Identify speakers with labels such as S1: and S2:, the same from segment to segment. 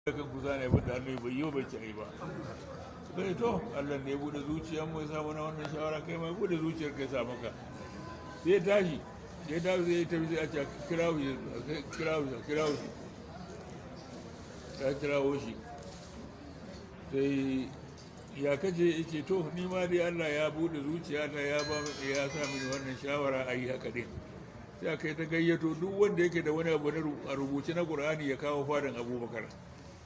S1: Kan kusa ne abin da annabi bai yi bai ci ai ba. Suka ce, to Allah ne ya bude zuciyar mu ya sa mana wannan shawara, kai ma bude zuciyar kai sa maka. Sai ya tashi, ya tashi, sai ya tafi, sai a ce kirawo shi, kirawo shi, kirawo shi. Ya kirawo shi, sai ya kace? Ya ce, to ni ma dai Allah ya bude zuciyata, ya ba ya sa mini wannan shawara a yi haka din. Sai aka yi ta gayyato duk wanda yake da wani abu a rubuce na Qur'ani ya kawo fadan Abubakar.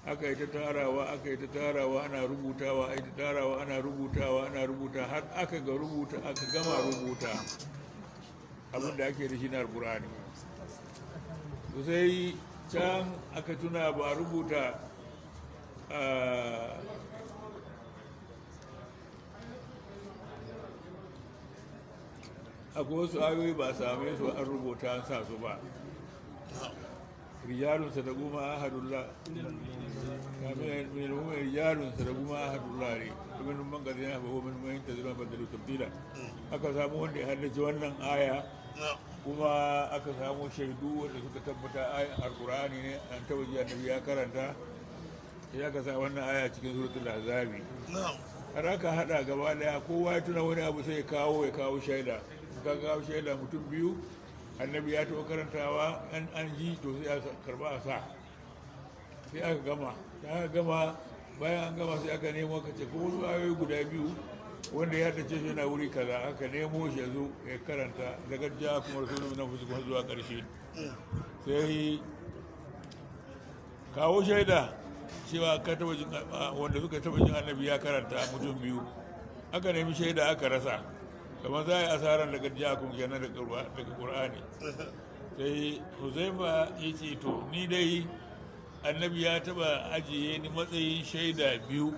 S1: Aka yi ta tarawa, aka yi ta tarawa, ana rubutawa, aka yi ta tarawa, ana rubutawa, ana rubuta, har aka ga rubuta, aka gama rubuta abin da ake da shi na Alƙur'ani. To sai can aka tuna ba rubuta akwai wasu ayoyi ba a same su an rubuta an sa su ba. Rijalun sadaqu ma ahadullah min al-mu'min, rijalun sadaqu ma ahadullah ne min man qadina fa huwa min man yantazira badalu tabdila. Aka samu wanda ya haddace wannan aya, kuma aka samu shaidu wanda suka tabbata ayan Alqur'ani ne, an taba ji annabi ya karanta. Sai aka sa wannan aya cikin Suratul Ahzabi. Har aka hada gaba daya, kowa ya tuna wani abu sai ya kawo, ya kawo shaida. Ka kawo shaida mutum biyu, annabi ya taɓa karantawa, an ji, to sai a karba a sa. Sai aka gama, da aka gama, bayan an gama sai aka nemo, aka ce ko wasu ayoyi guda biyu wanda ya haddace shi yana wuri kaza. Aka nemo shi ya zo ya karanta daga ja kuma rasulun min anfusikum zuwa ƙarshe. Sai kawo shaida cewa ka taba jin, wanda suka taba jin annabi ya karanta, mutum biyu. Aka nemi shaida aka rasa, kamar za a yi asaran daga jakun kenan daga Qur'ani. Sai Huzaifa ya ce, to ni dai annabi ya taba ajiye ni matsayin shaida biyu,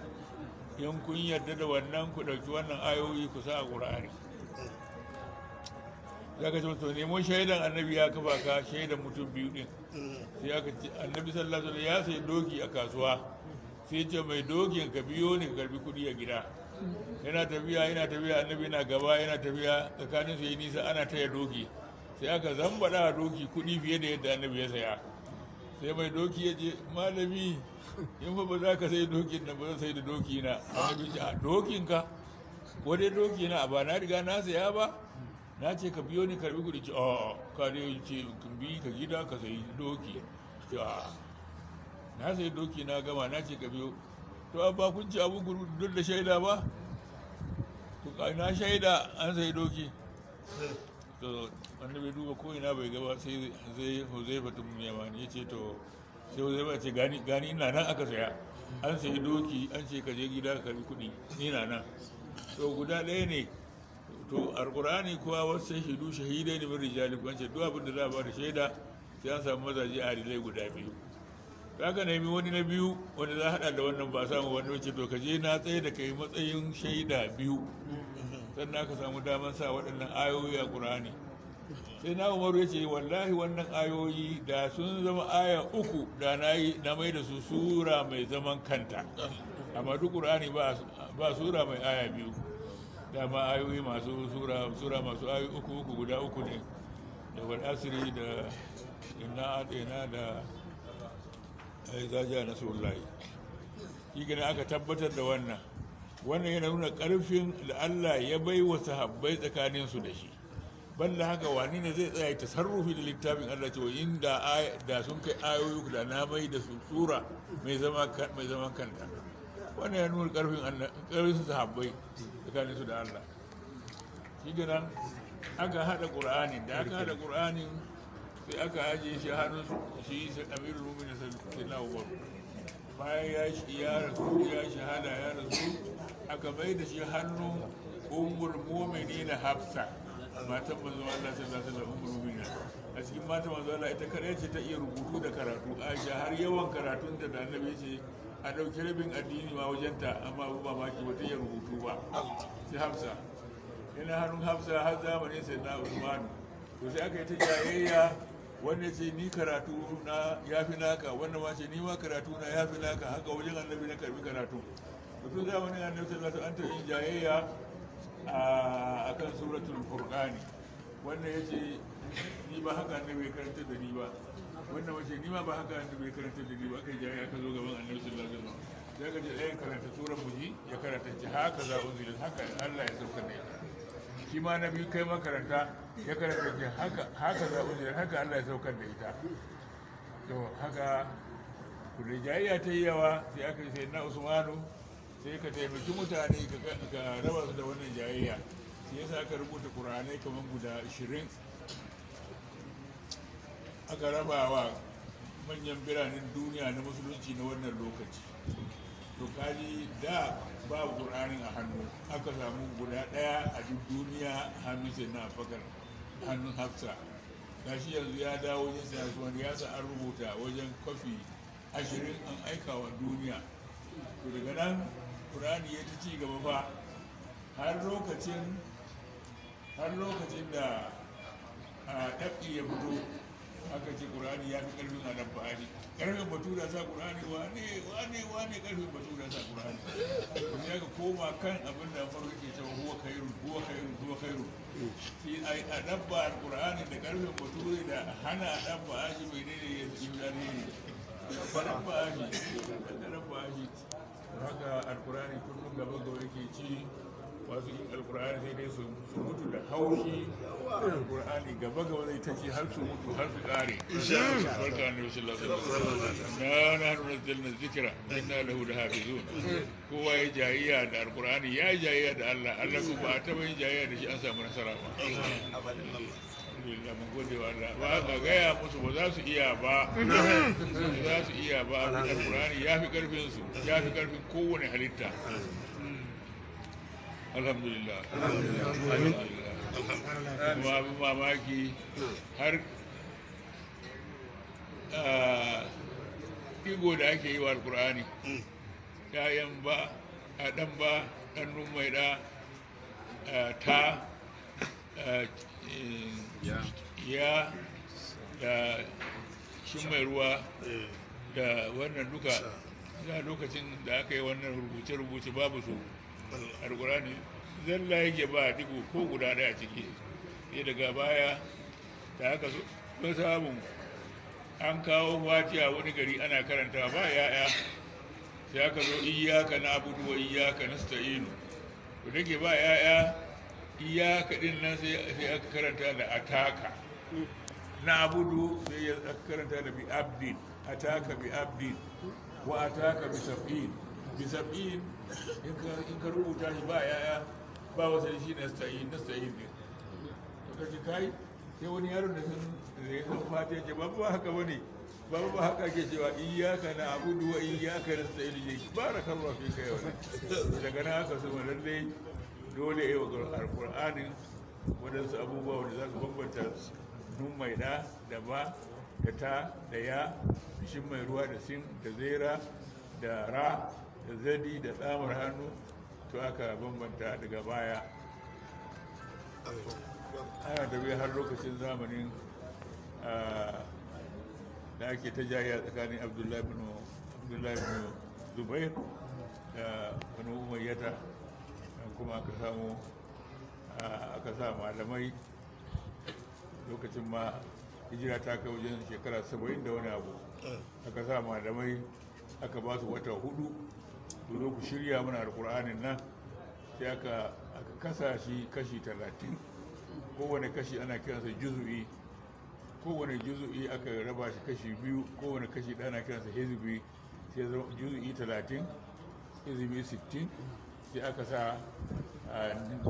S1: in kun yarda da wannan ku ɗauki wannan ayoyi ku sa a Qur'ani. Ya ka ce, to nemo shaidan annabi ya kafa ka shaidan mutum biyu din. Sai aka ce annabi sallallahu alaihi wasallam ya sayi doki a kasuwa, sai ce mai dokin, ka biyo ni ka karbi kuɗi a gida. Yana tafiya, yana tafiya, annabi yana gaba yana tafiya, tsakanin su yi nisa, ana taya doki, sai aka zambada doki kuɗi fiye da yadda annabi ya saya. Sai mai doki ya ce, malami, in fa ba za ka sai dokin nan ba, zan sai da doki na. Annabi ce, a dokin ka ko dai doki na? Ba na riga na saya ba, na ce ka biyo ni karbi kuɗi. Ce, a ka dai ce bi ka gida ka sayi doki. Ce, a na sayi doki na gama, na ce ka biyo. To ba kun ci abu duk da shaida ba, to na shaida an sayi doki. To annabi duba ko ina bai gaba, sai sai Huzaifa tun Yamani ya ce, to sai Huzaifa ce, gani gani, ina nan aka saya, an sayi doki, an ce ka je gida ka karbi kuɗi, ni na nan. To guda ɗaya ne. To Alqur'ani kuwa wasu shahidu shahidai ne min rijalikum, an ce duk abin da za a ba da shaida sai an samu mazaje adilai guda biyu. Aka nemi wani na biyu wanda za a haɗa da wannan, ba samu. Wani wace, to ka je, na tsaye da kai matsayin shaida biyu. Sannan aka samu damar sa waɗannan ayoyi a Ƙur'ani. Sai na Umaru ya ce, wallahi wannan ayoyi da sun zama aya uku da na yi na mai da su sura mai zaman kanta, amma duk Ƙur'ani ba sura mai aya biyu. Dama ayoyi masu sura, sura masu ayoyi uku uku guda uku ne, da wal asri, da inna a'tayna, da idza jaa nasrullahi. Shi gane aka tabbatar da wannan. Wannan yana nuna karfin da Allah ya bai wa sahabbai tsakanin su da shi. Banda haka, wani ne zai tsaya tasarrufi da littafin Allah cewa inda da sun kai ayoyi da na mai da su sura mai zaman kanta? Wannan ya nuna karfin sahabbai tsakanin su da Allah. Shi kenan aka hada Qur'ani. Da aka hada Qur'anin, sai aka ajiye shi hannun shi Amirul Mu'minin Sayyidina Umar. Bayan ya rasu, ya shahada, ya rasu, aka mai da shi hannun Ummul Mu'minin Hafsa, matan manzo Allah sallallahu alaihi wasallam. Ummul Mu'minin a cikin matan manzo Allah ita kadai ce ta iya rubutu da karatu. Aisha har yawan karatun da annabi ce a dauki rabin addini ma wajenta, amma abu mamaki ba ta iya rubutu ba sai Hafsa. Yana hannun Hafsa har zamanin Sayyidina Usman. To sai aka yi ta jayayya, wanda ce ni karatu na ya fi naka, wanda ma ce ni ma karatu na ya fi naka, haka wajen annabi na karbi karatu. Tun zamanin annabi sallallahu alaihi wasallam an ta yin jayayya a kan Suratul Furqani. Wanda ya ce ni ba haka annabi ya karanta da ni ba. Wannan wace ni ma ba haka annabi ya karanta da ni ba. Aka jayayya, aka zo gaban Annabi sallallahu alaihi wasallam. Sai ka ce ɗayan, "Karanta surar muji." Ya karanta, ce, "Haka za unzila, haka Allah ya saukar da ita." Shi ma na biyu, "Kai ma karanta." Ya karanta, ce, "Haka haka za unzila, haka Allah ya saukar da ita." To haka to da jayayya ta yi yawa, sai aka yi sai na Usmanu, sai ka taimaki mutane ka raba su da wannan jayayya. Sai yasa aka rubuta Qur'anai kamar guda 20, aka raba wa manyan biranen duniya na musulunci na wannan lokaci. To kaji, da babu Qur'anin a hannu, aka samu guda ɗaya a duk duniya, hannun sai na Abubakar, hannun Hafsa. Gashi yanzu ya dawo wajen sai Usman, ya sa an rubuta wajen kwafi 20, an aika wa duniya. To daga nan Qur'ani ya ta ci gaba fa har lokacin da a ɗab'i ya fito, aka ce Qur'ani ya fi ƙarfin a ɗabba shi. Ƙarfin batura sa Qur'ani, wane wane wane ƙarfin batura sa Qur'ani. Kuma ya ka koma kan abin da farko ke cewa huwa khairu, huwa khairu, huwa khairu. Shi a ɗabba Qur'ani da ƙarfin bature da hana a ɗabba shi, mai ne ya yi ne a ɗabba shi, a ɗabba shi. Haka Alkur'ani kullum gaba gaba yake ci. Masu yin Alkur'ani sai dai su mutu da haushi. Alkur'ani gaba gaba zai ta ci har su mutu, har su kare. Barka Annabi sallallahu alaihi wasallam. Na nahnu nazzalna dhikra inna lahu lahafizun. Kowa ya jayayya da Alkur'ani ya jayayya da Allah. Allah kuma ba a taɓa yin jayayya da shi an samu nasara ba. Alhamdulillah, mun gode wa Allah. Ba ka gaya musu, ba za su iya ba, ba za su iya ba. Alkur'ani ya fi karfin su, ya fi karfin kowane halitta. Alhamdulillah. Kuma abin mamaki, har ɗigo da ake yi wa Alkur'ani, ‘ya'yan ba a ɗan ba, ɗan mai ɗa, ta, ya, da shin mai ruwa, da wannan duka za, lokacin da aka yi wannan rubuce-rubuce babu su. Alkur'ani zalla yake, ba digo ko guda daya ciki. Sai daga baya da aka so samun an kawo Fatiha wani gari ana karanta ba ya'ya, sai aka zo iyyaka na'budu wa iyyaka nasta'inu. To dake ba ya'ya, iyyaka din nan sai aka karanta da ataka, na'budu sai aka karanta da bi abdin, ataka bi abdin wa ataka bi sab'in, bi sab'in. In ka rubuta shi ba yaya ba wasa, shi nasta'in, nasta'in ne. To kace kai, sai wani yaron da sun da ya san Fatiha ce, "Babu, ba haka bane, babu, ba haka ake cewa iyyaka na'budu wa iyyaka nasta'in." Ne barakallahu fika. Yau daga nan aka so lalle dole yi wa Alƙur'anin waɗansu abubuwa wanda za su bambanta nun mai ɗa da ba da ta da ya da shin mai ruwa da sin da zera da ra da zadi da tsamar hannu. To aka bambanta daga baya. Ana tafiya har lokacin zamanin da ake ta jayayya tsakanin Abdullahi bin Zubair da Banu Umayyata. Kuma aka samu aka sa malamai, lokacin ma hijira ta kai wajen shekara 70 da wani abu, aka sa malamai, aka ba su wata 4, "Ku zo ku shirya mana Alkur'anin nan." Sai aka kasa shi kashi 30, kowane kashi ana kiransa juzu'i. Kowane juzu'i aka raba shi kashi biyu, kowane kashi ɗaya ana kiransa hizbi. Sai zama juzu'i 30, hizbi 60. Sai aka sa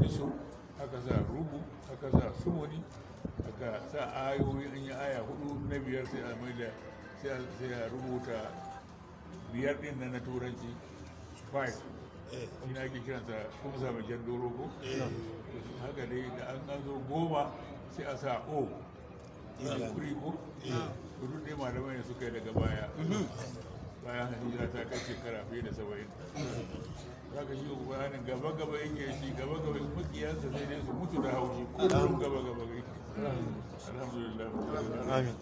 S1: nisu, aka sa rubu, aka sa sumuni, aka sa ayoyi. An yi aya hudu, na biyar sai a mai da sai a rubuta biyar din na Turanci 5, shi na ake kiransa kumsa mai jan doro ko. Haka dai da an zo 10 sai a sa o kuri ko. Duk dai malamai ne suka yi daga baya, bayan hijira ta kai shekara fiye da 70. Za ka shi bayanin gaba gaba yake shi, gaba gaba. Makiyansa sai dai su mutu da haushi, kullum gaba gaba yake. Alhamdulillah.
S2: Amin.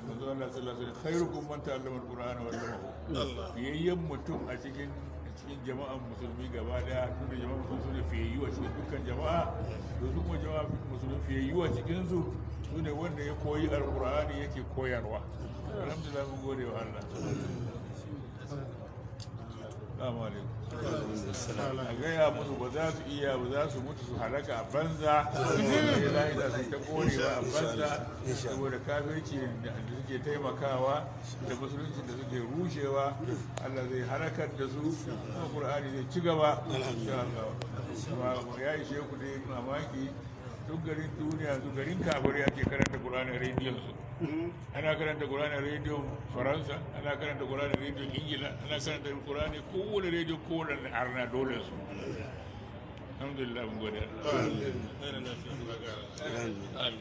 S1: Manzo Allah sallallahu alaihi wasallam, khairukum man ta'allama al-Qur'ana wa 'allamahu. Fiyayyen mutum a cikin jama'an musulmi gaba daya, tunda jama'an musulmi su ne fiyayyu a cikin dukkan jama'a, to su kuma jama'a musulmi fiyayyu a cikin su Su ne wanda ya koyi Alkur'ani yake koyarwa. Alhamdulillah, mun gode wa Allah. Assalamu alaikum. A gaya musu ba za su iya ba, za su mutu su halaka a banza, sai lahira su ta korewa a banza, saboda kafirci da suke taimakawa da musulunci da suke rushewa. Allah zai halakar da su, kuma Qur'ani zai ci gaba insha Allah. Kuma ya ishe ku dai mamaki, duk garin duniya su garin kafirai ake karanta Qur'ani rediyon su. Ana karanta Qur'ani rediyon Faransa, ana karanta Qur'ani rediyon Ingila, ana karanta Qur'ani kowane rediyo, kowane arna dole su. Alhamdulillah, mun gode Allah. Amin.